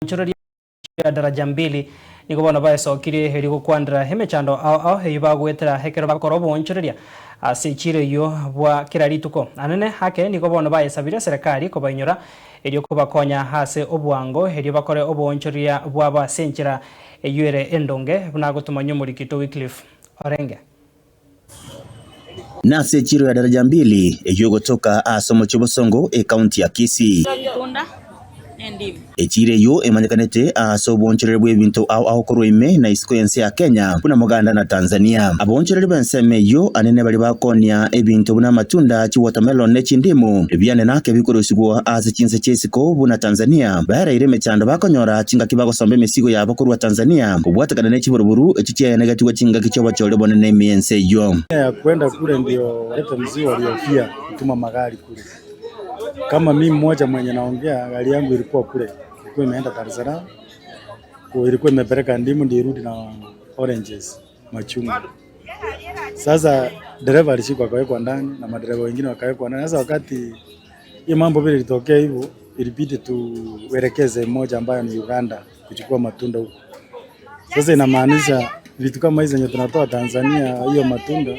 Enchororia ya Daraja Mbili nigo bono baesokirie erio gokwanera emechando ao ao eyio bagoetera ekero bagokora oboonchoreria ase echiiro eyio bwa kera rituko. Anene ake nigo bono bayesabire eserekari kobainyora erio kobakonya ase obwango erio bakore oboonchoreria bwabo ase enchera eyio ere endonge buna agotomanywa omoriki oito Wycliffe Orenge. Nase echiro ya Daraja Mbili, eyio egotoka ase omochie o Bosongo, ekaunti ya Kisii. Echiro eyio emanyekanete ase oboonchoreri bw'ebinto ao ao korwa ime na isiko y'ense ya Kenya, buna Muganda na Tanzania. Aboonchoreri b'ensemo eyio anene baria bakoonia ebinto buna amatunda, chiwatermelon ne chindimu, ebiane ake bikorusigwa ase chinse chia isiko buna Tanzania, baereire emechando bakonyora chingaki bagosomba emesigo yabo korwa Tanzania kobwatekana ne chiburuburu echio chiaenegetigwe chingaki chi'obochori obonene ime y'ense eyio. Ya kwenda kule ndio walete mzigo waliofia kutuma magari kule. Kama mi mmoja mwenye naongea gari yangu ilikuwa kule, ilikuwa imeenda Dar es Salaam, ilikuwa imepeleka ndimu ndio irudi na oranges, machungwa. Sasa dereva alishikwa akawekwa ndani na madereva wengine wakawekwa ndani. Sasa wakati hiyo mambo vile ilitokea hivyo, ilibidi tuelekeze mmoja ambayo ni Uganda kuchukua matunda huko. Sasa inamaanisha vitu kama hizi zenye tunatoa Tanzania, hiyo matunda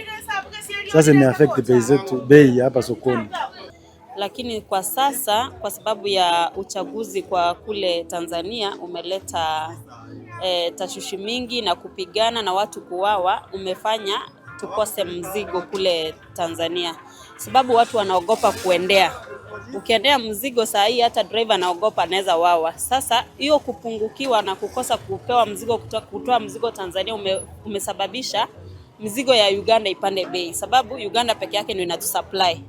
sasa ime affect bei zetu, bei hapa sokoni. Lakini kwa sasa kwa sababu ya uchaguzi kwa kule Tanzania umeleta e, tashwishi mingi na kupigana na watu kuwawa, umefanya tukose mzigo kule Tanzania, sababu watu wanaogopa kuendea. Ukiendea mzigo saa hii hata driver anaogopa anaweza wawa. Sasa hiyo kupungukiwa na kukosa kupewa mzigo kutoa, kutoa mzigo Tanzania ume, umesababisha mizigo ya Uganda ipande bei, sababu Uganda peke yake ndio inatusupply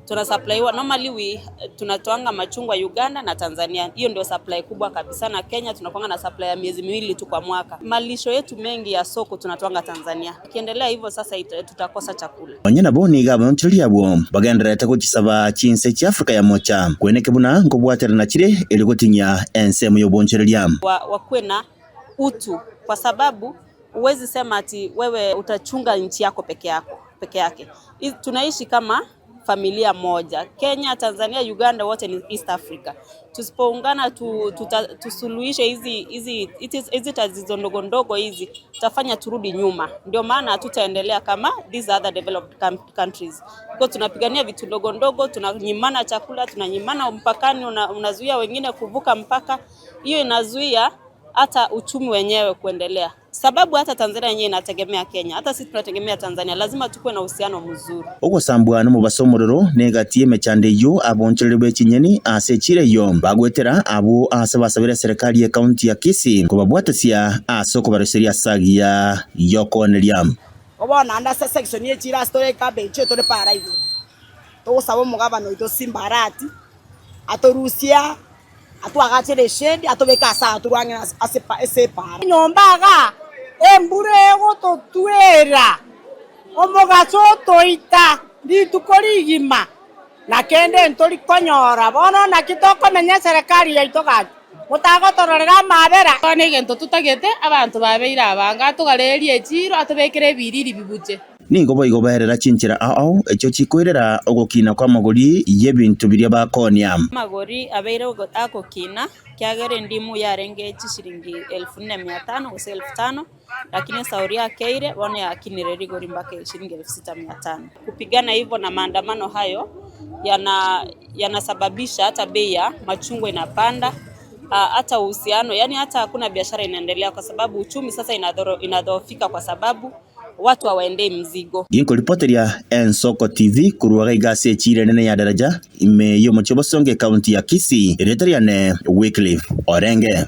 tunasupplywa normally we tunatoanga machungwa Uganda na Tanzania. Hiyo ndio supply kubwa kabisa, na Kenya tunakuanga na supply ya miezi miwili tu kwa mwaka. Malisho yetu mengi ya soko tunatoanga Tanzania. Ikiendelea hivyo sasa ita, tutakosa chakula. Onye nabo nigo abaonchoreria abwo bagendererete gochisaba chinse chia Afrika ya Mocha kweneke buna nkobwaterana chire erio gotinyia ensemo y'obonchoreria. Wa, wakuwe na utu kwa sababu huwezi sema ati wewe utachunga nchi yako peke yako peke yake. Tunaishi kama familia moja. Kenya, Tanzania, Uganda wote ni East Africa. Tusipoungana tu, tuta, tusuluhishe hizi hizi hizi tatizo ndogo ndogo hizi, tutafanya turudi nyuma. Ndio maana hatutaendelea kama these other developed countries. Kwa tunapigania vitu ndogo ndogo, tunanyimana chakula, tunanyimana mpakani, una, unazuia wengine kuvuka mpaka. Hiyo inazuia hata uchumi wenyewe kuendelea sababu hata Tanzania yenyewe inategemea Kenya, hata sisi tunategemea Tanzania, lazima tukuwe na uhusiano mzuri. Ogosambwa nomobaso omororo negati y'emechando eyio abonchoreri be chinyeni ase echiro eyio bagoetera abwo ase basabire eserekari y'ecounty ya Kisii kobabwatesia ase okobaroseria ase agiya y'okooneria. Bono naende ase esection ye chiira ase tore ecabbage etore para igoro, togosaba omogabana oito Simba Arati atorusie aa. Atwagachere eshedi, atobeke aase aa ang'e ase epaara. Enyomba igaa, embura egototwera, omogaso otoita rituko rigima, na kende ntori konyora. Bono naki tokomenya eserekari yaito gaki, motagotororera amabera? Bono egento totagete, abanto babeire abange, atogarererie echiiro, atobekere ebiriri bibuche. Nigo boigo baerera chinchera ao ao echio chikoirera ogokina kw'amagori y'ebinto biria bakoonia. Amagori abeire agokina, ekiagera endimu yarenge chishilingi elfu nne mia tano gose elfu tano, lakini esauri yakeire, bono yakinire rigori mpaka eshilingi elfu sita mia tano. Kupigana hivyo na maandamano hayo yana yanasababisha hata bei ya machungwa inapanda, hata uhusiano, yani hata hakuna biashara inaendelea kwa sababu uchumi sasa inadhoofika kwa sababu watu hawaendei mzigo. Ginkoripoteria Ensoko TV korwa iga ase echiro enene ya Daraja ime y'omochie o Bosongo ekaunti ya Kisii, erieta riane Wycliffe Orenge.